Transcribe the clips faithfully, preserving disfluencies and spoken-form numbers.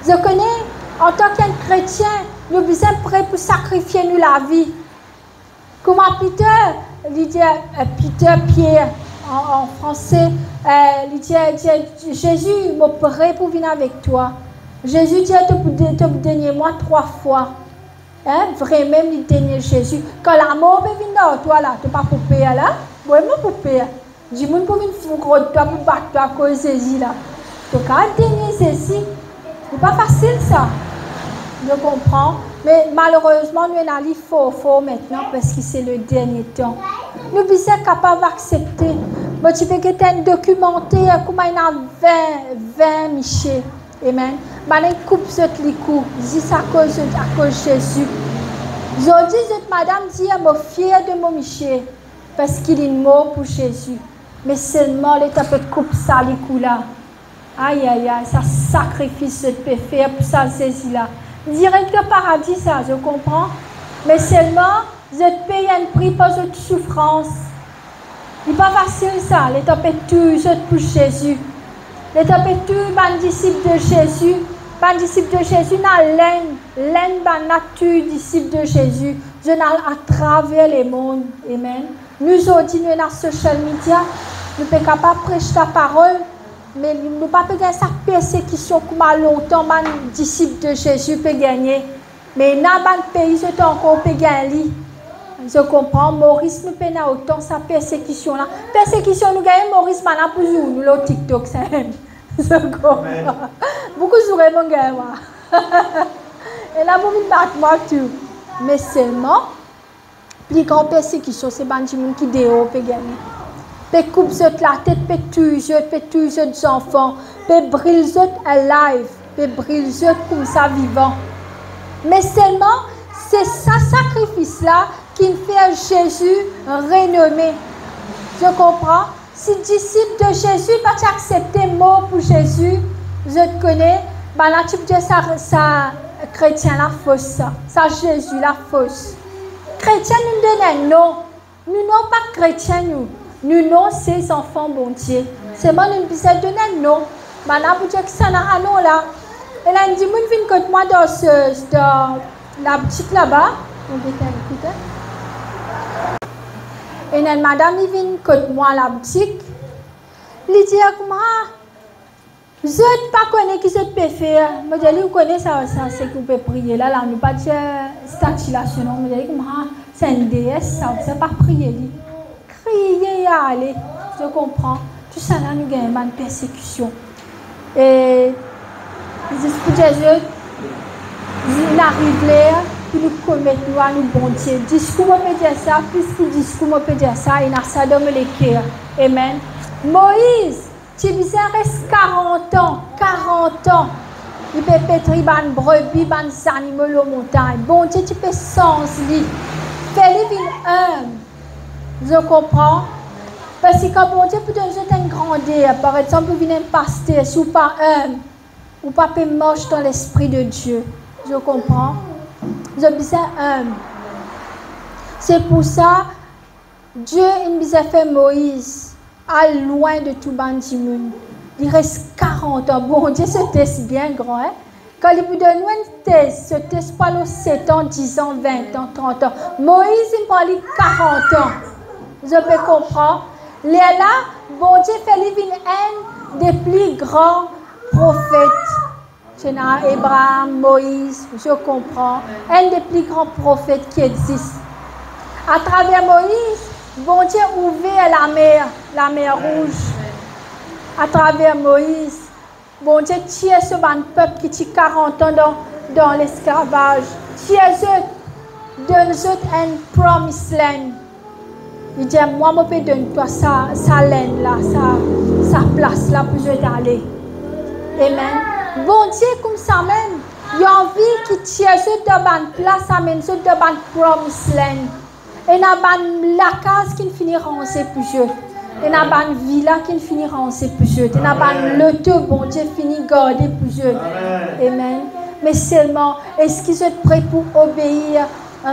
Zot kone, antan ki enn kretien, nou bizin pre pou sakrifie nou lavi. Kouma Peter, li dir, eh, Peter, Pierre, an, an franse, eh, li dir, dir, Zezi, mo pre pou vinn avek twa. Zezi dir, to pou de-, to pou denie mwa trwa fwa. Hein, vremem li denie Zezi. Kan lamor pe vinn dan twa la, to pa pou per la? Vremem pou per. Dimoun pou vinn fou rod twa, pou bat twa akoz Zezi la. To kav denie Zezi. Li pa fasil sa. Zot konpran? Me malerezman, nou ena li for, for aster, parski se le dernie tan. Nou bizin kapav aksepte. Mo ti pe get enn dokimanter, kouma ena vin, vin misie. Amen. Bann inn koup zot likou, zis akoz zot, akoz Zezi. Zordi, zot madam dir, mo fier de mo misie, parski linn mor pou Zezi. Me selman letan pe koup sa likou la, ayayay, sa sakrifis zot pe fer pou sa Zezi la, direk dan paradi sa, zot konpran? Me selman, zot pey enn pri par zot soufrans. Li pa fasil sa, letan pe touy zot pou Zezi. Letan pe touy bann disip de Zezi, bann disip de Zezi ena lenn, lenn bann la touy disip de Zezi, zot al atraver lemond. Amen. Nou zordi, nou ena social media, nou pe kapav pres laparol, me nou pa pe gagn sa persekision kouma lontan bann disip de Zezi pe gagne. Me ena bann pei zot ankor pe gagn li. Zot konpran, Moris nou pena otan sa persekision la. Persekision nou gagne Moris, bann la pou zour nou lor TikTok, sa. Zot konpran? Amen. Boukou zoure mo gagn mwa. Ena pou vinn bat mwa tou. Me selman, pli gran persekision, se bann dimoun ki deor pe gagne. Pe koup zot latet, pe touy zot, pe touy zot zanfan, pe bril zot alive, pe bril zot koumsa vivan. Me selman, se sa sakrifis la ki fer Zezi renome. Zot konpran? Si disip de Zezi pa ti aksepte mor pou Zezi, zot kone, bann la ti pou dir sa, sa kretien la fos, sa, sa Zezi la fos. Kretien, nou donn enn non. Nou non pa kretien, nou. Nou non se zanfan Bondie. Selman nou bizin donn enn non. Bann la pou dir kisannla, a non la. Ena enn dimoun vinn kot mwa dan se, dan laboutik laba. Mo get enn kout, hein. Ena enn madam, li vinn kot mwa laboutik. Li dir kouma, "Zot pa kone ki zot pe fer." Mo dir li, "Ou kone sa, sa seki ou pe priye la, la, nou pa dir stati la so non." Mo dir li kouma, "Sa enn dees sa, ou bizin pa priye li." Kriye, ale. Zot konpran? Tousala nou gagn bann persekision. E zis pou dir zot, inn ariv ler pou nou komet nou a nou Bondie. Diskour mo pe dir sa, plis ki diskour mo pe dir sa, ena sa dan mo leker. Amen. Moiz ti bizin res karant an, karant an. Li pe petri bann brebi, bann zanimo lor montagn. Bondie ti pe sanz li, fer li vinn inb. Zot konpran? Parski kan Bondie pou donn zot enn grander, par exanp, pou vinn enn paster, si ou pa inb, ou pa pe mars dan Lespri de Dieu. Zot konpran? Zot bizin inb. Se pou sa, Die inn bizin fer Moiz al lwin de tou bann dimoun. Li res karant an. Bondie, so tes bien gran, hein? Kan li pou donn nou enn tes, so tes pou al lor set an, diz an, vin an, trant an. Moiz, inn pran li karant an. Zot pe konpran? Lerla, Bondie fer li vinn enn de pli gran profet. Ti ena Abraham, Moiz, zot konpran, enn de pli gran profet ki exis. Atraver Moiz, Bondie ouver lamer, Lamer Rouz. Atraver Moiz, Bondie tir so bann pep ki ti karant an dan, dan lesklavaz. Tir zot, donn zot enn promised land. Li dir, "Mwa, mo pe donn twa sa, sa land la, sa, sa plas la pou zot ale." Amen. Bondie koumsamem, li anvi ki tir zot dan bann plas, amenn zot dan bann promised land. Ena bann lakaz ki'nn fini ranze pou zot. Ena bann vila ki'nn fini ranze pou zot. Ena bann loto Bondie fini garde pou zot. Amen. Me selman, eski zot pre pou obeir,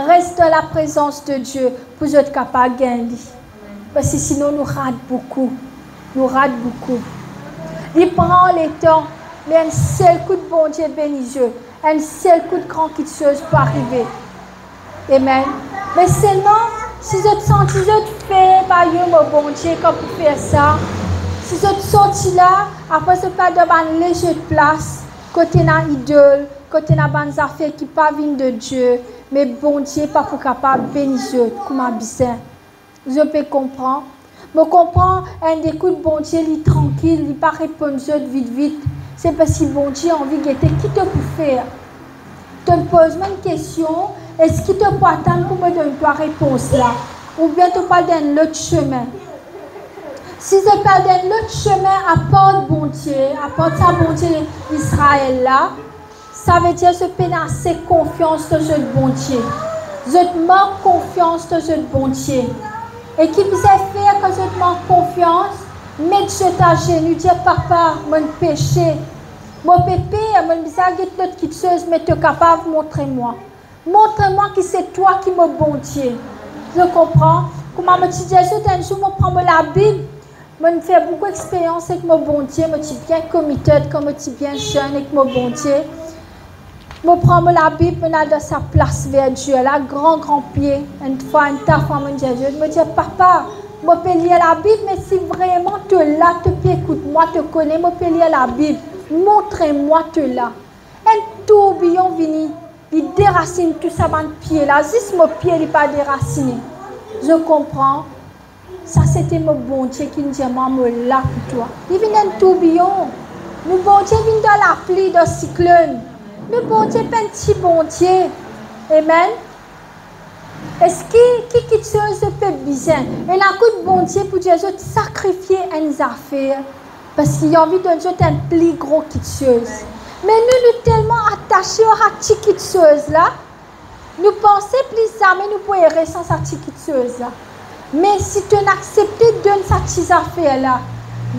res dan laprezans de Die pou zot kapav gagn li? Parski sinon nou rat boukou. Nou rat boukou. Li pran letan. Me enn sel kout Bondie beni zot, enn sel kout gran kiksoz pou arive. Amen. Me selman, si zot santi zot fer, pa yo mo Bondie kan pou fer sa, si zot sorti la, apre zot pe al dan bann lezot plas, kot ena idol, kot ena bann zafer ki pa vinn de Die, me Bondie pa pou kapav beni zot kouma bizin. Zot pe konpran? Mo konpran enn de kout Bondie, li trankil, li pa reponn zot vit vit. Se parski Bondie anvi gete ki to pou fer. To poz mwa enn kestion, eski to pou atann pou mo donn twa repons la, oubien to pou al dan enn lot sime? Si zot pe al dan enn lot sime apar Bondie, apar sa Bondie Izrael la, savedir zot pena ase konfians dan zot Bondie. Zot mank konfians dan zot Bondie. E ki bizin fer kan zot mank konfians? Met zot azenou, dir, "Papa, mo'nn pese. Mo pe per, mo'nn bizin al get lot kiksoz, me to kapav montre mwa. Montre mwa ki se twa ki mo Bondie." Zot konpran? Kouma mo ti dir zot, enn zour mo pran mo Labib, mo'nn fer boukou experyans ek mo Bondie, mo ti bien committed kan mo ti bien zenn ek mo Bondie. Mo pran mo Labib, mo'nn al dan sa plas verdir la, gran, gran pie. Enn fwa, enn ta fwa, mo'nn dir zot, mo dir, "Papa, mo pe lir Labib, me si vreman to la, to pe ekout mwa, to kone mo pe lir Labib, montre mwa to la." Enn tourbiyon vini, li derasinn tou sa bann pie la, zis mo pie li pa derasine. Zot konpran? Sa sete mo Bondie ki'nn dir mwa, "Mo la pou twa." Li vinn enn tourbiyon. Nou Bondie vinn dan lapli, dan siklonn. Nou Bondie pa enn ti Bondie. Amen. Eski ki kiksoz zot pe bizin? Ena kout Bondie pou dir zot sakrifie enn zafer, parski li anvi donn zot enn pli gro kiksoz. Me nou, nou telman atase ar sa ti kiksoz la, nou panse pli zame nou pou ere san sa ti kiksoz la. Me si to'nn aksepte donn sa ti zafer la,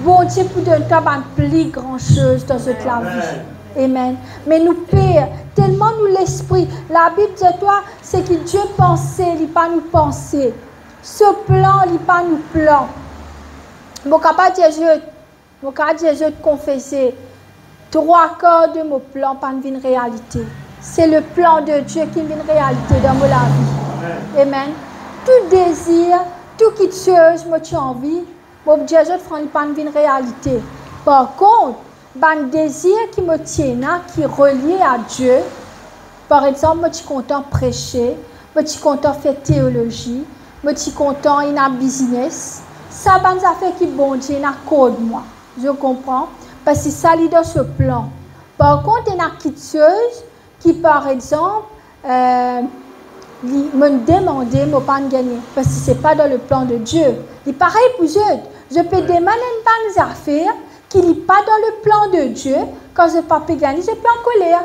Bondie pou donn twa bann pli gran soz dan zot lavi. Amen. Amen. Me nou per, telman nou lespri, Labib dir twa, seki Die panse, li pa nou panse. So plan, li pa nou plan. Mo kapav dir zot, mo kapav dir zot, konfese, trwa kar de mo plan pa'nn vinn realite. Se le plan de Die ki vinn realite dan mo lavi. Amen. Amen. Tou dezir, tou kiksoz mo ti anvi, mo pou dir zot fran, li pa'nn vinn realite. Par kont, bann dezir ki mo ti ena ki relie a Die, par exanp, mo ti kontan prese, mo ti kontan fer teolozi, mo ti kontan ena biznes, sa bann zafer ki Bondie inn akord mwa. Zot konpran? Parski sa li dan so plan. Par kont, ena kiksoz ki, par exanp, eh, li, mo'nn demande, mo pa'nn gagne, parski se pa dan le plan de Die. Li parey pou zot. Zot pe demann enn bann zafer ki li pa dan le plan de Die, kan zot pa pe gagne, zot pe ankoler.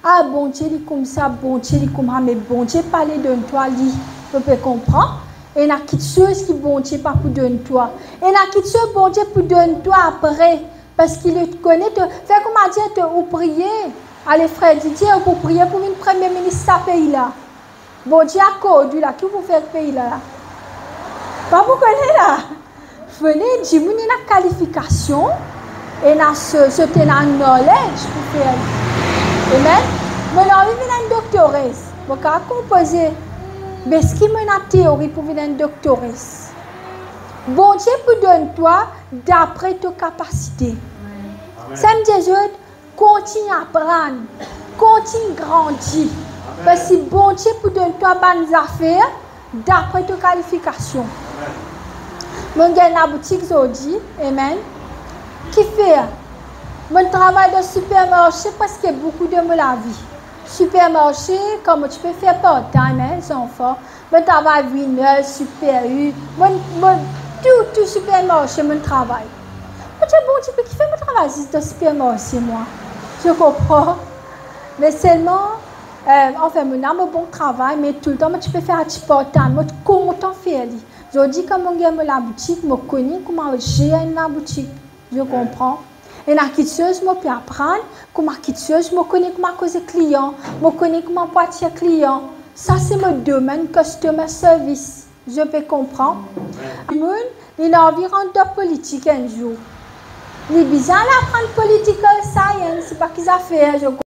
Ah, Bondie li koumsa, Bondie li kouma, me Bondie pa le donn twa li. Zot pe konpran? Ena kiksoz ki Bondie pa pou donn twa. Ena kiksoz Bondie pou donn twa apre. Parski li kone to, fer kouma dir to, ou priye, ale frer Didier, ou pou priye pou vinn premie minis sa pei la. Bondie akord ou la, ki ou pou fer pei la la? Pa pou kone la. Fode dimoun ena kalifikasion, ena so, zot ena knowledge pou fer. Amen. Mo'nn anvi vinn enn doktores. Mo kapav konpoze, me eski mo ena teori pou vinn enn doktores? Bondie pou donn twa dapre to kapasite. Amen. Sa mo dir zot, kontign aprann, kontign grandi. Amen. Parski Bondie pou donn twa bann zafer dapre to kalifikasion. Amen. Mo'nn gagn laboutik zordi, amen. Kifer? Mo'nn travay dan sipermarse preske boukou de mo lavi. Sipermarse, kan mo ti pe fer part-time, hein, zanfan, mo travay Winner's, Super U, mo, mo, tou, tou sipermarse mo'nn travay. Mo dir, "Bondie, me kifer mo travay zis dan sipermarse, mwa?" Zot konpran? Me selman, eh, anfin, mo ena mo bon travay, me toultan mo ti pe fer ti part-time, mo ti kontan fer li. Zordi, kan mo gagn mo laboutik, mo kone kouma zer enn laboutik. Zot konpran? Ena kiksoz mo pe aprann, kouma kiksoz mo kone kouma koz ek klian, mo kone kouma pou atir klian. Sa se mo domenn, customer service. Zot pe konpran? Dimoun, li ena anvi rant dan politik enn zour. Li bizin al aprann political science, pa ki zafer, zot